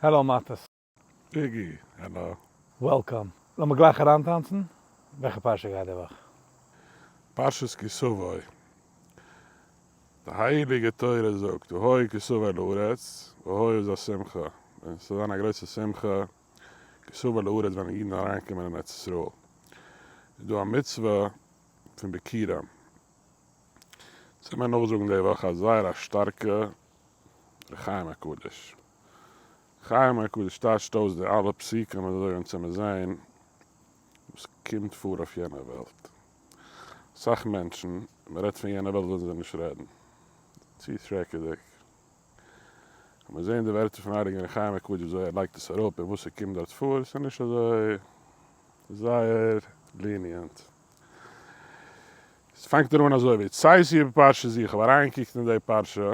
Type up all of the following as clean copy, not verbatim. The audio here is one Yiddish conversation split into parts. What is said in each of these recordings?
Hello מאטעס. פיגי, hello. Welcome. לאמיר גלייך אריינטאנצן, וועלכע פרשה גייט די וואך? פרשת כי תבוא. די הייליגע תורה זאגט, והיה כי תבוא אל הארץ, והיה איז א שמחה, ווען עס וועט זיין א גרויסע שמחה, כי תבוא אל הארץ ווען אידן אריינקומען אין ארץ ישראל, איז דא א מצוה פון ביכורים. צו מיר נאכזאגן די וואך א זייער א שטארקע ר' חיים הקדוש. חיים הקדוש טייטשט אויס די אלע פסוקים אזוי אונז צו מיר זעהן וואס קומט פאר אויף יענע וועלט. אסאך מענטשן ווען מען רעדט פון יענע וועלט ווילן זיי נישט רעדן. צו שרעקעדיג. אז מיר זעהן די ווערטער פון הייליגן ר' חיים הקדוש וויאזוי ער לייגט עס אראפ און וואס ס'קומט דארט פאר, ס'איז נישט אזוי זייער lenient. ס'פאנגט ער אן אזוי ווי צייתי בפרשה זו, איך האב אריינגעקוקט אין די פרשה,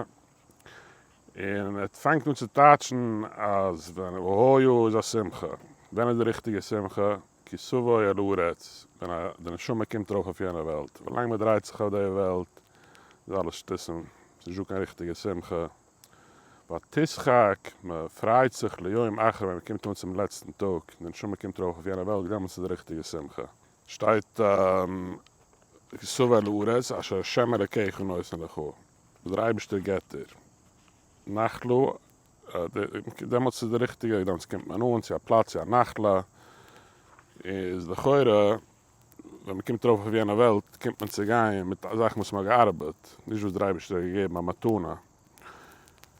און ער פאנגט אן צו טייטשן אז ווען והיה איז א שמחה, ווען איז די ריכטיגע שמחה? כי תבוא אל הארץ, ווען די נשמה קומט ארויף אויף יענע וועלט, ווילאנג מען דרייט זיך אויף די וועלט איז אלעס שטותים, ס'איז נישט דא קיין ריכטיגע שמחה, ותשחק, מען פרייט זיך ליום אחרון ווען מען קומט אן צום לעצטן טאג, די נשמה קומט ארויף אויף יענע וועלט, דעמאלטס איז די ריכטיגע שמחה. שטייט כי תבוא אל הארץ אשר ה' אלקיך נותן לך, וואס דער אייבערשטער געבט דיר, נחלה, דעמאלטס איז די ריכטיגע, דעמאלטס קומט מען אן צו א פלאץ צו א נחלה, איז לכאורה ווען מען קומט ארויף אויף יענע וועלט קומט מען צו גיין מיט זאכן וואס מען האט געארבעט, נישט וואס דער אייבערשטער האט געגעבן א מתנה.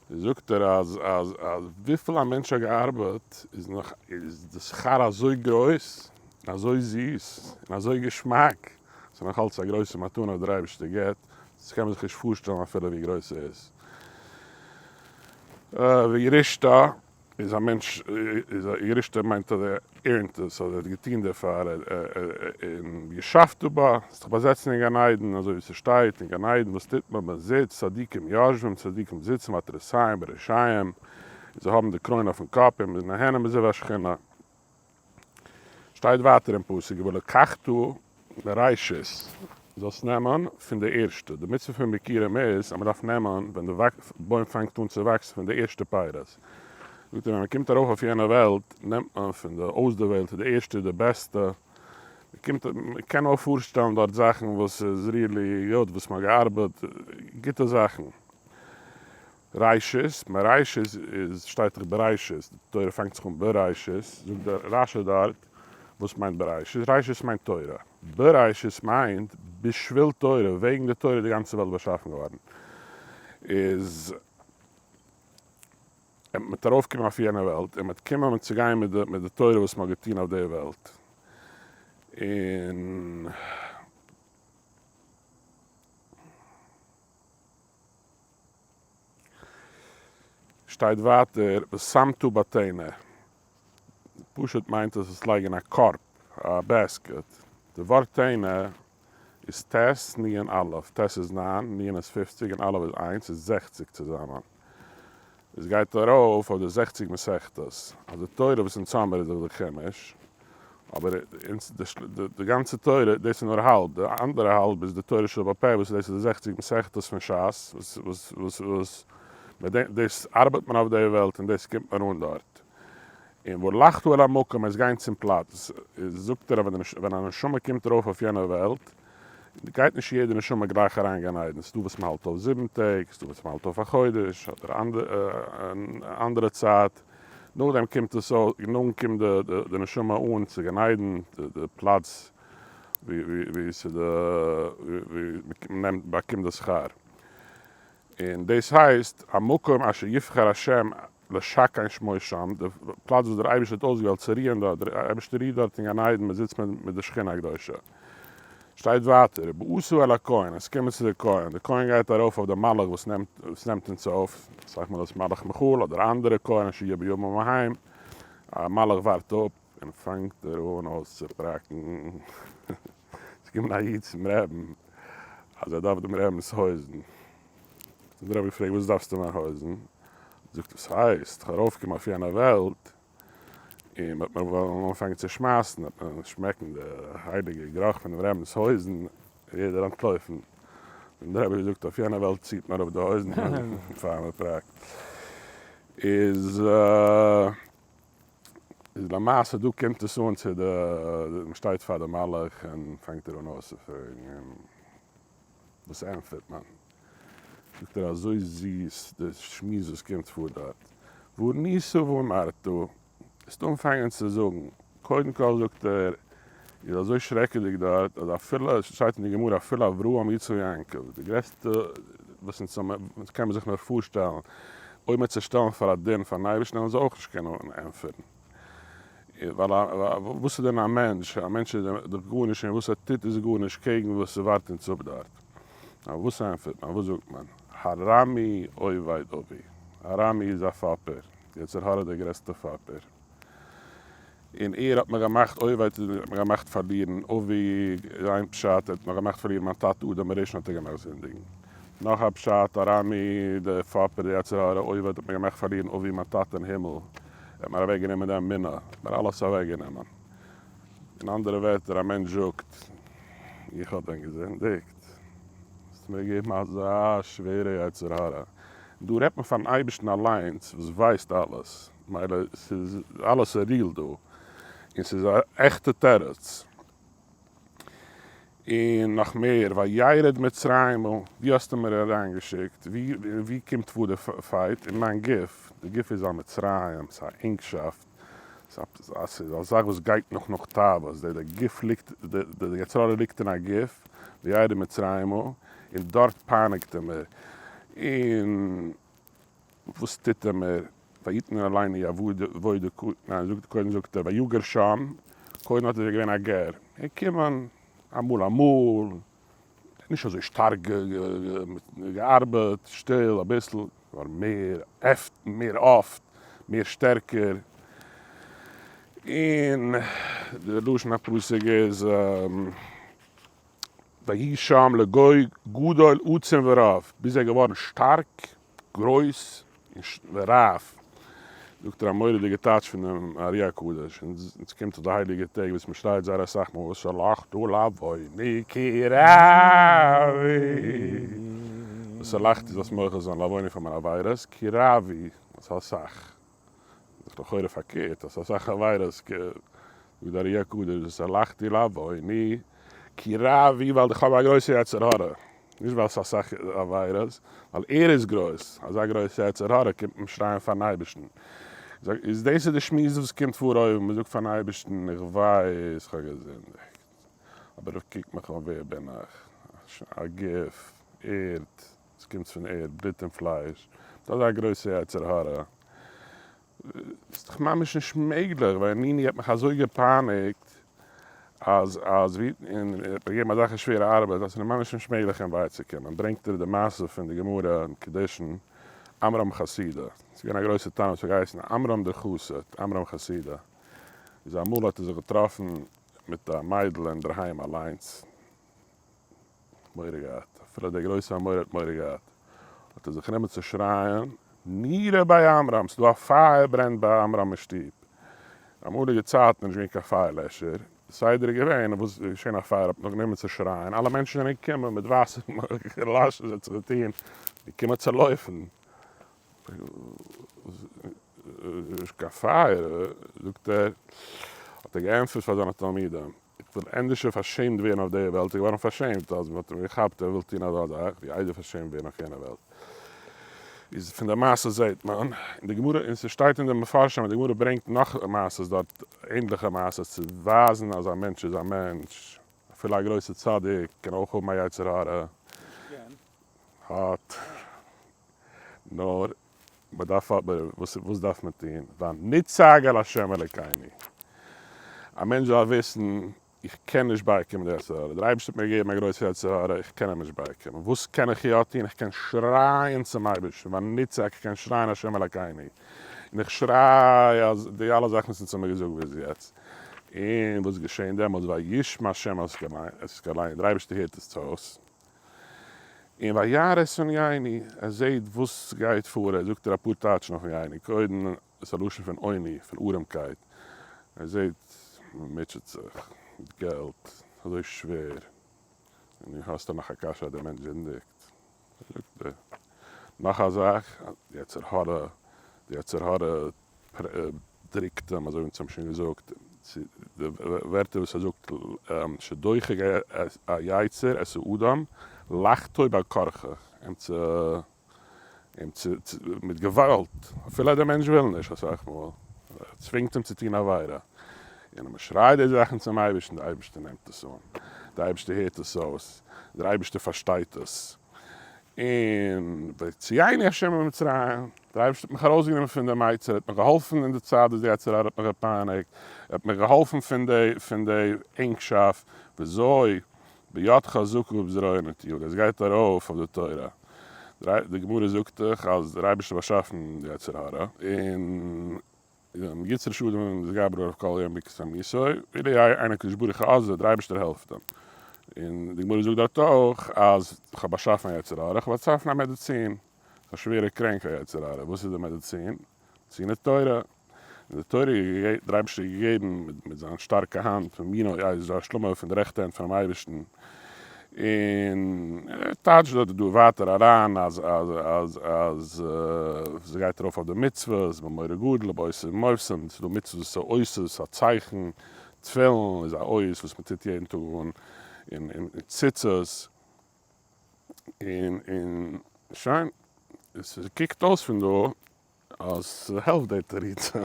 זאגט ער אז אז אז וויפיל א מענטש האט געארבעט איז נאך איז די שכר אזוי גרויס און אזוי זיס און אזוי געשמאק, ס'איז נאך אלץ א גרויסע מתנה וואס דער אייבערשטער געבט, דאס קען מען זיך נישט פארשטעלן אפילו ווי גרויס ס'איז. וירשתה איז א מענטש איז א ירשתה מיינט אז ער earned עס אז ער האט געטון דערפאר און וישבת בה זיך באזעצן אין גן עדן אזוי ווי ס'שטייט אין גן עדן וואס טוט מען מען זיצט צדיקים יושבים צדיקים זיצן ועטרותיהם בראשיהם זיי האבן די קרוין אויפן קאפ און מ'איז נהנה מזיו השכינה. שטייט ווייטער אין פסוק ולקחת מראשית, זאלסט נעמען פון די ערשטע, די מצוה פון ביכורים איז אז מען דארף נעמען ווען די בוים פאנגט אן צו וואקסן פון די ערשטע פירות, זאגט ער ווען מען קומט ארויף אויף יענע וועלט נעמט מען פון די אויסדערוועלטע די ערשטע די בעסטע, מען קומט מען קען אויך פארשטעלן דארט זאכן וואס איז really גוט וואס מען האט געארבעט, גוטע זאכן. ראשית, מראשית איז שטייט דאך בראשית, די תורה פאנגט זיך אן בראשית, זאגט דער רשי דארט, וואס מיינט בראשית? ראשית מיינט תורה, בראשית מיינט בשביל תורה, וועגן די תורה איז די גאנצע וועלט באשאפן געווארן, איז מ'וועט ארויפקומען אויף יענע וועלט, און מ'וועט קומען צו גיין מיט די תורה וואס מ'האט געטון אויף די וועלט, און. שטייט ווייטער ושמת בטנא, פשוט מיינט עס עס לייגען א קארב, א basket, די ווארט טנא איז ט' נ' א', ט' איז ניין, נ' איז פופציג און א' איז איינס, איז זעכציג צוזאמען. עס גייט ארויף אויף די זעכציג מסכתות, אז די תורה וואס אונז האמיר איז דאך די חומש, אבער אונז די גאנצע תורה דאס איז נאר האלב, די אנדערע האלב איז די תורה שבעל פה וואס דאס איז די זעכציג מסכתות פון שס, וואס וואס וואס וואס מיט דעם דאס ארבעט מען אויף די וועלט און דאס קומט מען אן דארט. און והלכת אל המקום איז גיין צום פלאץ, זאגט ער אז ווען א נשמה קומט ארויף אויף יענע וועלט, גייט נישט יעדע נשמה גלייך אריין גן עדן, ס'דא וואס מ'האלט אויף זיבן טעג, ס'דא וואס מ'האלט אויף א חודש, אדער אנדערע צייט, נאכדעם קומט עס אויס, נאכדעם קומט די נשמה אן צו גן עדן, די פלאץ ווי ס'איז די, ווי מ'נעמט באקומט די שכר, און דאס הייסט המקום אשר יבחר השם לשכן שמו שם, די פלאץ וואס דער אייבערשטער האט אויסגעוועלט צו רוען דארט, דער אייבערשטער רוהט דארט אין גן עדן, מען זיצט מיט די שכינה הקדושה. שטייט ווייטער, ובאת אל הכהן, עס קומען צו די כהן, די כהן גייט ארויף אויף די מלאך וואס נעמט וואס נעמט אונז אויף, אסאך מאל איז מלאך מיכאל אדער אנדערע כהן אשר יהיה בימים ההם, א מלאך ווארט אפ און פאנגט ער אן אויסצופראקן, עס קומט א איד צום רעבן אז ער דארף דעם רעבנ'ס הויזן, האט דער רבי געפרעגט וואס דארפסטו מיין הויזן? זאגט ער ס'הייסט כ'וועל ארויפקומען אויף יענע וועלט און מ'וועט מיר וועלן אנפאנגען צו שמייסן וועט מען שמעקן די הייליגע גערוך פונעם רבינ'ס הויזן און יעדער אנטלויפן, האט דער רבי געזאגט אויף יענע וועלט ציט מען אראפ די הויזן פאר מ'פראקט. איז איז למעשה דא קומט עס אן צו די, מען שטייט פאר די מלאך און פאנגט ער אן אויסצופרעגן און וואס ענטפערט מען? זאגט ער אזוי זיס די שמועס וואס קומט פאר דארט, וענית ואמרת, וועסט אנפאנגען צו זאגן, קודם כל זאגט ער איז אזוי שרעקעדיג דארט אז אפילו, שטייט אין די גמרא אפילו אברהם יצחק יעקב די גרעסטע וואס אונז קען מען זיך נאר פארשטעלן, אויב מ'וועט זיי שטעלן פאר א דין פארן אייבערשטן וועלן זיי אויך נישט קענען ענטפערן, ווייל וואס איז דען א מענטש, א מענטש איז דאך גארנישט און וואס ער טוט איז גארנישט קעגן וואס ס'ווארט אונז אפ דארט, נאר וואס ענטפערט מען, וואס זאגט מען, הרמי עובד אבי, הרמי איז א פאפער, יצר הרע דער גרעסטער פאפער. און ער האט מיר געמאכט אויב האט ער מיר געמאכט פארלירן אבי איין פשט ער האט מיר געמאכט פארלירן מיין טאטע אדם הראשון האט ער געמאכט זינדיגן נאך א פשט ארמי די פאפער די יצר הרע אויב האט מיר געמאכט פארלירן אבי מיין טאטע אין הימל ער האט מיר אוועק גענומען די אמונה ער האט מיר אלעס אוועק גענומען אין אנדערע ווערטער א מענטש זאגט איך האב דען געזינדיגט האסט מיר געגעבן אזא שווערע יצר הרע דא רעדט מען פארן אייבערשטן אליינס וואס ווייסט אלעס. מילא ס'איז אלעס real דא, און ס'איז א עכטע תירוץ. און נאך מער, וירד מצרימה, ווי האסטו מיר אריינגעשיקט? ווי קומט פאר די fight? אין מיין גוף, די גוף איז א מצרים, ס'איז א ענגשאפט, ס'איז א זאך וואס גייט נאך נאך תאוות, די גוף ליגט, די יצר הרע ליגט אין א גוף, וירד מצרימה, און דארט פייניגט ער מיר, און וואס טוט ער מיר, ויתן עלינו עבודה ק, ניין זאגט קודם זאגט ער ויגר שם, קודם האט ער געווען א גר, ער קומען אמאל אמאל, נישט אזוי שטארק געארבעט, שטיל אביסל, נאר מער אפט, מער אפט, מער שטערקער, און די לשון הפסוק איז ויהי שם לגוי גדול עצום ורב, ביז ער איז געווארן שטארק, גרויס און ורב. זאגט ער א מורא'דיגע טייטש פון דעם ארי הקדוש, און עס קומט די הייליגע טעג וואס מען שרייט זייער אסאך מאל וסלחת לעווני כי רב הוא, וסלחתי זאלסט מוחל זיין לעווני פאר מיינע עבירות, כי רב הוא, דאס איז אסאך. איז דאך לכאורה פארקערט, אז אסאך עבירות כ זאגט די ארי הקדוש וסלחתי לעווני כי רב הוא ווייל איך האב א גרויסע יצר הרע, נישט ווייל ס'איז אסאך עבירות, ווייל ער איז גרויס, אזא גרויסע יצר הרע קומט מען שרייען פארן אייבערשטן. איז דאס איז די שמועס וואס קומט פאר אויבן, מען זאגט פארן אייבערשטן איך ווייס איך האב געזינדיגט, אבער קוק מיך אן ווער בין איך, א גוף, ערד, עס קומט פון ערד, בלוט און פלייש, מיט אזא גרויסע יצר הרע, ס'איז דאך ממש נישט מעגליך, ווייל ניני האט מיך אזוי געפייניגט, אז אז ווי, און ער האט מיר געגעבן אזעלכע שווערע ארבעט, אז ס'איז ממש נישט מעגליך אים בייצוקומען, ברענגט ער די מעשה פון די גמרא אין קידושין, עמרם חסידא, ס'איז געווען א גרויסע תנא וואס האט געהייסן עמרם דער חסיד, עמרם חסידא, איז אמאל האט ער זיך געטראפן מיט א מיידל אינדערהיים אליינס, מורא געהאט, אפילו דער גרויסער אמורא האט מורא געהאט, האט ער זיך גענומען צו שרייען, נורא בי עמרם, ס'איז דא א פייער ברענט ביי עמרם אין שטוב. אמאליגע צייטן איז נישט געווען קיין פייער לעשער, די סדר איז געווען, וואס איז געשען א פייער האט מען זיך גענומען צו שרייען, אלע מענטשן זענען געקומען מיט וואסער געלאשן, זיי צו טון, געקומען צו לויפן, נישט קיין פייער, זאגט ער, האט ער געענטפערט פאר זיינע תלמידים, איך וויל ענדערשער פארשעמט ווערן אויף דער וועלט, איז געווארן פארשעמט אז מען האט אים געכאפט ער וויל טון אזא זאך, ווי איידער פארשעמט ווערן אויף יענער וועלט. איז פון די מעשה זעהט מען, אין די גמרא, און ס'שטייט אין די מפרשים אז די גמרא ברענגט נאך מעשות דארט, ענדליכע מעשות צו ווייזן אז א מענטש איז א מענטש, אפילו א גרויסע צדיק קען אויך האבן א יצר הרע, האט, נאר מען דארף אבער, וואס דארף מען טון? ונצעק אל ה' אלוקינו. א מענטש דארף וויסן, איך קען נישט בייקומען די יצר הרע, דער אייבערשטער האט מיר געגעבן א גרויסע יצר הרע, איך קען אים נישט בייקומען, וואס קען איך יא טון? איך קען שרייען צום אייבערשטן, ונצעק, איך קען שרייען ה' אלוקינו, און איך שריי אז די אלע זאכן וואס אונז האמיר געזאגט ביז יעצט, און וואס געשען דעמאלטס? וישמע ה' את קולנו, דער אייבערשטער הערט עס אויס, און וירא את ענינו, ער זעהט וואס גייט פאר, ער זאגט ער אפאר טייטשן אויפן ענינו, קודם עס איז א לשון פון עוני, פון ארעמקייט, ער זעהט מען מוטשעט זיך מיט געלט, אזוי שווער, און דו האסט נאך א קשיא אז דער מענטש זינדיגט, זאגט ער נאך א זאך, יצר הרע. די יצר הרע דריקט אים, אזוי ווי אונז האבן שוין געזאגט, די ווערטער וואס ער זאגט, שדוחק היצר את האדם לחטוא בעל כרחו, אים צו אים צו מיט געוואלד, אפילו דער מענטש וויל נישט אסאך מאל, ער צווינגט אים צו טון עבירה, און אז מען שרייט די זאכן צום אייבערשטן, דער אייבערשטער נעמט עס אן, דער אייבערשטער הערט עס אויס, דער אייבערשטער פארשטייט עס, און ויוציאני השם ממצרים, דער אייבערשטער האט מיך ארויסגענומען פון דעם מיצר, ער האט מיך געהאלפן אין די צייט וואס די יצר הרע האט מיך געפייניגט, ער האט מיך געהאלפן פון די פון די ענגשאפט, וויאזוי ביד חזקה ובזרוע נטויה, דאס גייט ארויף אויף די תורה, די גמרא זאגט דאך אז דער אייבערשטער האט באשאפן די יצר הרע, און יצר שאדם מתגבר עליו כל היום ברכת עמיתו, ואילו אין הקדוש ברוך הוא עוזרו, דער אייבערשטער העלפט אים. און די גמרא זאגט דארט אויך אז איך האב באשאפן א יצר הרע, איך האב באשאפן א מעדיצין, א שווערע קרענק א יצר הרע, וואס איז די מעדיצין? מעדיצין איז תורה. און די תורה האט דער אייבערשטער געגעבן מיט זיין שטארקע האנט, מימינו עזרה שלמה, פון די רעכטע הענט פונעם אייבערשטן. און ער טייטשט דארט דא ווייטער אריין אז אז אז אז ס'גייט ארויף אויף די מצוות, במורא גדול, באותות ובמופתים, ס'איז דא מצוות וואס איז א אות, א צייכן, תפילין איז א אות וואס מ'טוט יעדן טאג אן, און און ציצית, און און שוין, עס קוקט אויס פון דא אז ס'העלפט די תירוצים.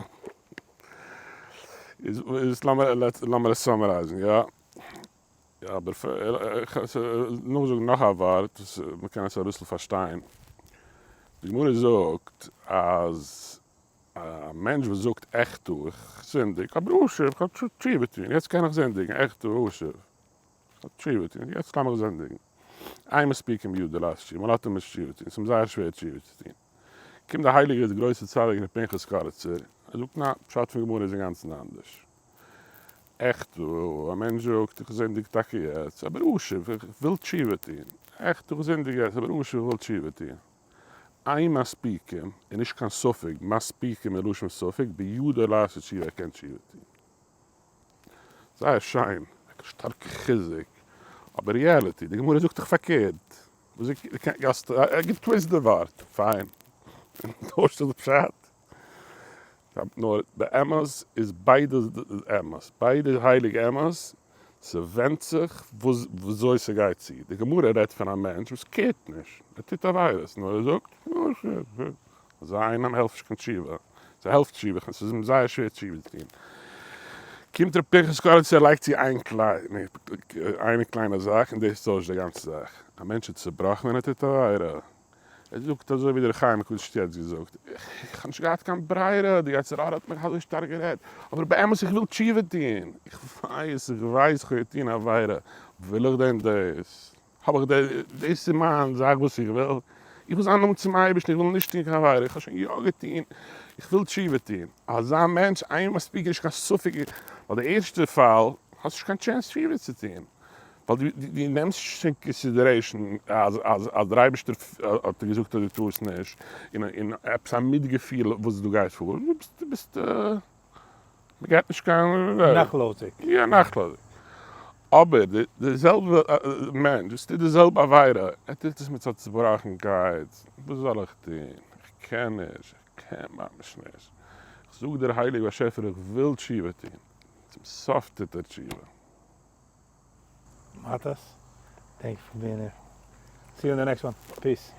איז איז לאמיר לאמיר עס summarize ן, יא? אבער נאכזאגן נאך א ווארט וואס מ'קען עס אביסל פארשטיין. די גמרא זאגט אז א מענטש וואס זאגט אחטא, איך זינדיג, אבער אשוב, איך האב תשובה טון, יעצט קען איך זינדיגן, אחטא ואשוב, איך האב תשובה טון, יעצט קען איך זינדיגן. אין מספיקין בידו לעשות תשובה, מ'לאזט אים נישט תשובה טון, ס'איז אים זייער שווער תשובה צו טון. קומט דער הייליגער דער גרויסער צדיק ר' פנחס קאריצער, ער זאגט ניין, פשט פון גמרא איז אינגאנצן אנדערש. אחטא, א מענטש זאגט, איך זינדיג טאקע יעצט, אבער אשוב, איך וויל תשובה טון. אחטא, איך זינדיג יעצט, אבער אשוב, איך וויל תשובה טון. אין מספיקים, איז נישט קיין ספק, מספיקים איז לשון ספק, בידו לעשות תשובה, ער קען תשובה טון. זייער שיין, שטארקע חיזוק, אבער reality, די גמרא זאגט דאך פארקערט. גיב twist די ווארט, פיין. טוישט די פשט. נאר באמת איז ביידע אמת, ביידע איז הייליג אמת, ס'ווענדט זיך וויאזוי ס'גייט צו, די גמרא רעדט פון א מענטש וואס קערט נישט, ער טוט עבירות, נאר ער זאגט, אזא איינעם העלפט נישט קיין תשובה, ס'העלפט תשובה, ס'איז אים זייער שווער תשובה צו טון. קומט ר' פנחס קאריצער ער לייגט צו איין קליינע זאך און דאס טוישט די גאנצע זאך, א מענטש איז צובראכן ווען ער טוט עבירה, ער זאגט אזוי ווי דער חיים הקדוש האט יעצט געזאגט, איך האב נישט געהאט קיין ברירה, די יצר הרע האט מיך אזוי שטארק גערעדט, אבער באמת איך וויל תשובה טון, איך ווייס, איך ווייס איך האב געטון עבירה, וויל איך דען דאס? האב איך דען, דאס איז מיין זאך וואס איך וויל? איך וויל זיין נאנט צום אייבערשטן, איך וויל נישט טון קיין עבירה, איך האב שוין יא געטון, איך וויל תשובה טון. אזא מענטש, אין מספיק נישט קיין ספק, ווייל די ערשטע פאל האסט נישט קיין chance תשובה צו טון. ווייל דו נעמסט נישט אין consideration אז אז דער אייבערשטער האט דיר געזאגט אז דו טארסט נישט, און עפעס א מיטגעפיל וואס דא גייט פאר, דו ביסט, מען געבט נישט קיין. נאכלאזיג. יא נאכלאזיג. אבער די זעלבע מענטש וואס טוט די זעלבע עבירה, ער טוט עס מיט א צובראכנקייט, וואס זאל איך טון, איך קען נישט, איך קען ממש נישט, איך זאג דיר הייליגער באשעפער איך וויל תשובה טון, צום סוף טוט ער תשובה. מאטעס, thank you for being here. See you in the next one. Peace.